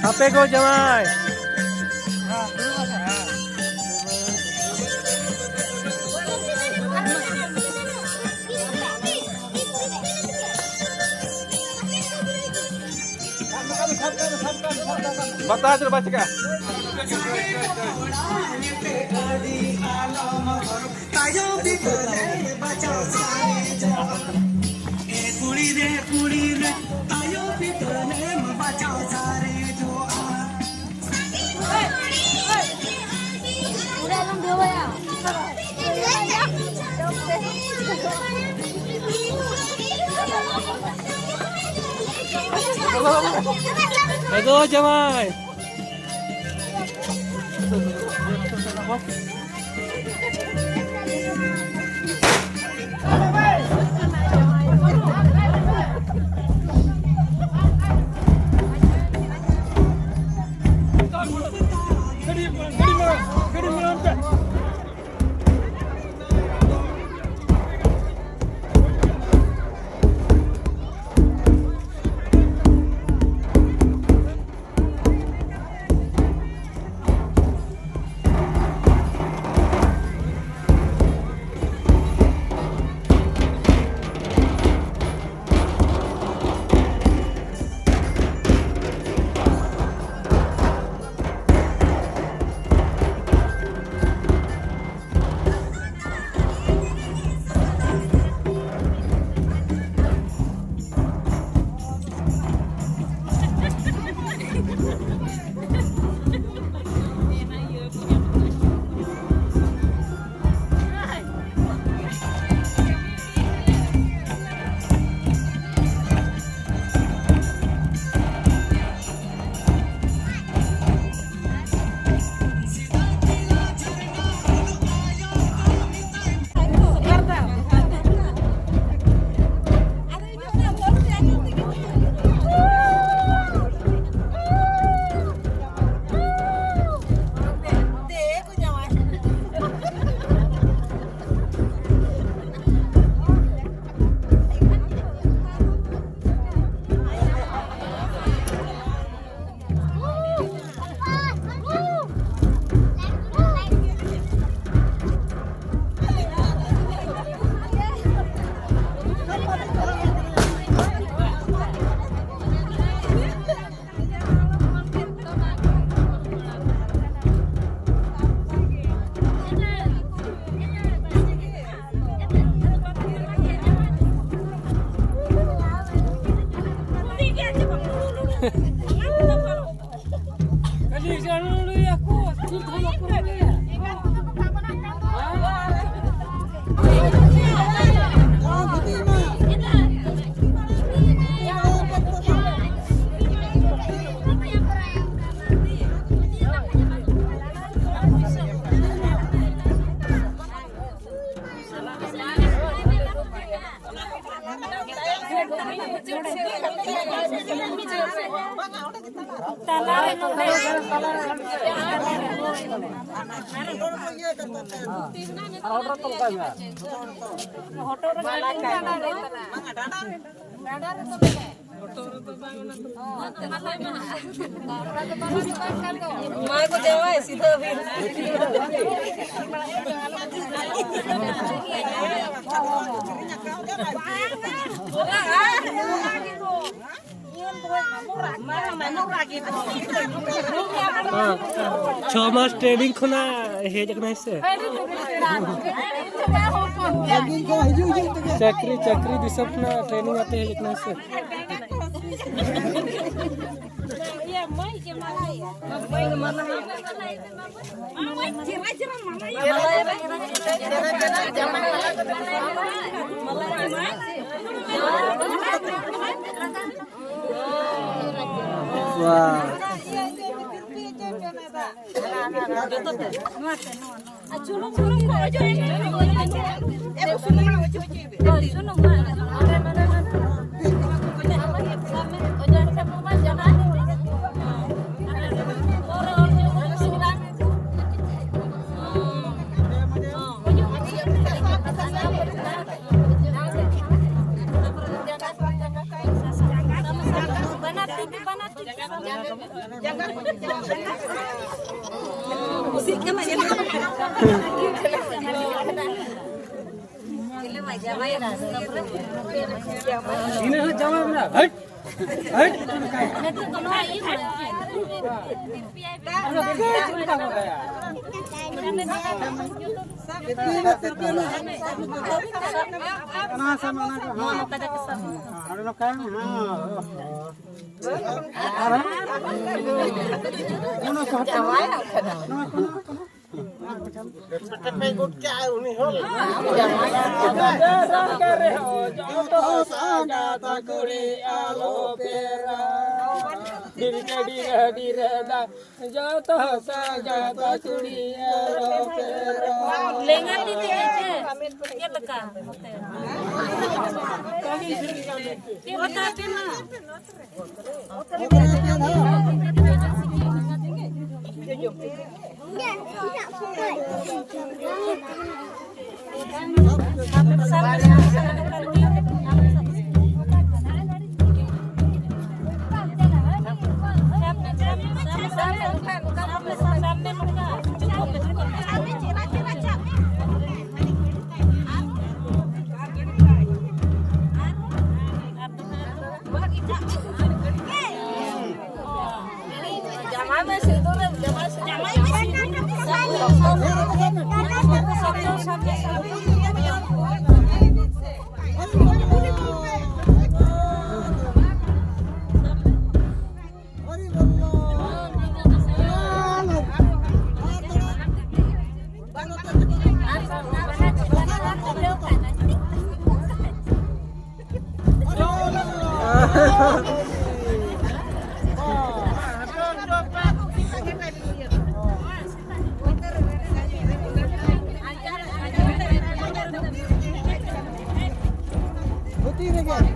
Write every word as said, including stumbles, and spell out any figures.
ᱟᱯᱮ ᱠᱚ ᱡᱟᱶᱟᱭ᱾ ᱵᱟᱛᱟ ᱪᱮᱫ ᱵᱟᱭ ᱪᱤᱠᱟᱹᱜᱼᱟ᱾ ᱛᱟᱭᱚᱢ ᱵᱤᱫᱟᱹᱞᱮ ᱵᱟᱪᱷᱟᱣ ᱥᱟᱨᱮᱡᱚᱜᱼᱟ᱾ ᱮ ᱠᱩᱲᱤ ᱨᱮ, ᱠᱩᱲᱤ ᱨᱮ, ᱛᱟᱭᱚᱢ ᱵᱤᱫᱟᱹᱞᱮᱢ ᱵᱟᱪᱷᱟᱣ ᱥᱟᱨᱮᱡᱚᱜᱼᱟ᱾ ᱦᱮᱞᱳ ᱡᱟᱶᱟᱭ᱾ ᱢᱟ ᱠᱚ ᱡᱟᱶᱟᱭ ᱥᱤᱫᱷᱟᱹ ᱵᱤᱱ᱾ ᱦᱮᱸ, ᱪᱷᱚ ᱢᱟᱥ ᱴᱨᱮᱱᱤᱝ ᱠᱷᱚᱱᱟᱜ ᱦᱮᱡ ᱟᱠᱟᱱᱟᱭ ᱥᱮ? ᱪᱟᱹᱠᱨᱤ, ᱪᱟᱹᱠᱨᱤ ᱫᱤᱥᱚᱢ ᱠᱷᱚᱱᱟᱜ ᱴᱨᱮᱱᱤᱝ ᱟᱛᱮ ᱦᱮᱡ ᱟᱠᱟᱱᱟᱭ ᱥᱮ? ᱟᱨ ᱥᱩᱱᱩᱢ, ᱥᱩᱱᱩᱢ ᱠᱚ ᱚᱡᱚᱜ ᱟᱹᱧ ᱢᱮ᱾ ᱮ, ᱥᱩᱱᱩᱢ ᱚᱡᱚᱜ ᱟᱹᱧ ᱢᱮ᱾ ᱦᱳᱭ, ᱥᱩᱱᱩᱢ ᱢᱟ᱾ ᱚᱡᱚᱜ ᱟᱹᱧ ᱢᱮ, ᱢᱳᱵᱟᱭᱤᱞ ᱡᱟᱦᱟᱸ᱾ ᱵᱟᱱᱟᱨ ᱛᱤ ᱛᱮ, ᱵᱟᱱᱟᱨ ᱛᱤ ᱛᱮ᱾ ᱤᱱᱟᱹ ᱦᱚᱸ ᱡᱟᱶᱟᱭ ᱢᱮᱱᱟᱜᱼᱟ᱾ ᱦᱟᱹᱴ! ᱦᱟᱹᱴ! ᱚᱱᱟ ᱥᱟᱵ ᱢᱮ, ᱚᱱᱟ ᱠᱚ, ᱦᱮᱸ᱾ ᱦᱮᱸ, ᱚᱸᱰᱮ ᱱᱚᱝᱠᱟ, ᱦᱮᱸ᱾ ᱟᱨ ᱚᱱᱟ ᱠᱚ ᱦᱟᱛᱟᱣ᱾ ᱱᱚᱣᱟ ᱠᱚ, ᱱᱚᱣᱟ ᱠᱚ᱾ ᱴᱮᱯᱮ ᱜᱚᱫ ᱠᱮᱜᱼᱟᱭ ᱩᱱᱤ ᱦᱚᱸ᱾ ᱡᱚᱛᱚ ᱥᱟᱸᱜᱟᱛ ᱠᱩᱲᱤ ᱟᱞᱚ ᱯᱮ ᱨᱟᱜ᱾ ᱰᱤᱨ ᱰᱤᱨ ᱰᱤᱨ ᱰᱤᱨ ᱫᱟ᱾ ᱡᱚᱛᱚ ᱥᱟᱸᱜᱟᱛ ᱠᱩᱲᱤ ᱟᱞᱚ ᱯᱮ ᱨᱟᱜ᱾ ᱞᱮᱸᱜᱟ ᱛᱤ ᱛᱮ ᱪᱮᱫ? ᱪᱮᱫ ᱞᱮᱠᱟ? ᱪᱮᱫ ᱞᱮᱠᱟ ᱟᱯᱮ ᱢᱟ? ᱫᱷᱩᱛᱤ ᱨᱮᱜᱮ᱾